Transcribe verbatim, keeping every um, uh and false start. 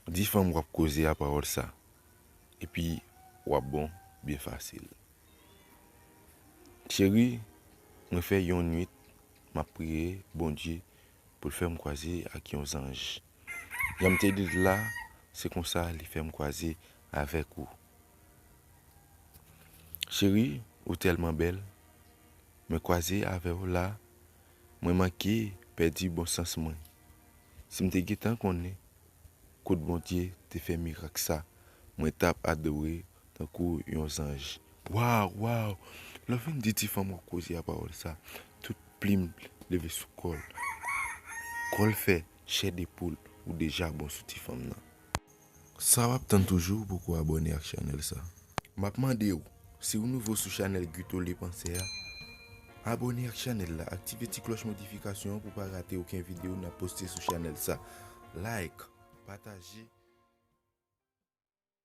Di fanm w ap koze a pawòl sa, epi w ap bon byen fasil. Cheri, mwen fè yon nwit m ap priye Bondye pou l fè m kwaze ak yon zanj. Jan m te di l la, se konsa li fè m kwaze avèk ou. Cheri, ou tèlman bèl, mwen kwaze avè w la, mwen manke pèdi bon sans mwen. Si m te gentan konnen kot Bondye te fè mirak sa, mwen t ap adore tankou yon zanj. Waw, waw! Lè w fin di ti fanm w ap koze a pawòl sa, tout plim leve sou kò l. Kò l fè chè de poul, ou deja bon sou ti fanm nan. Sa w ap tann toujou, ou poko abòne ak chanèl sa? M ap mande w, si w nouvo sou chanèl Guito Le Penseur a, abòne ak chanèl la, aktive ti klòch notifikasyon an pou w pa rate okenn videyo n ap poste sou chanèl sa. Like, pataje.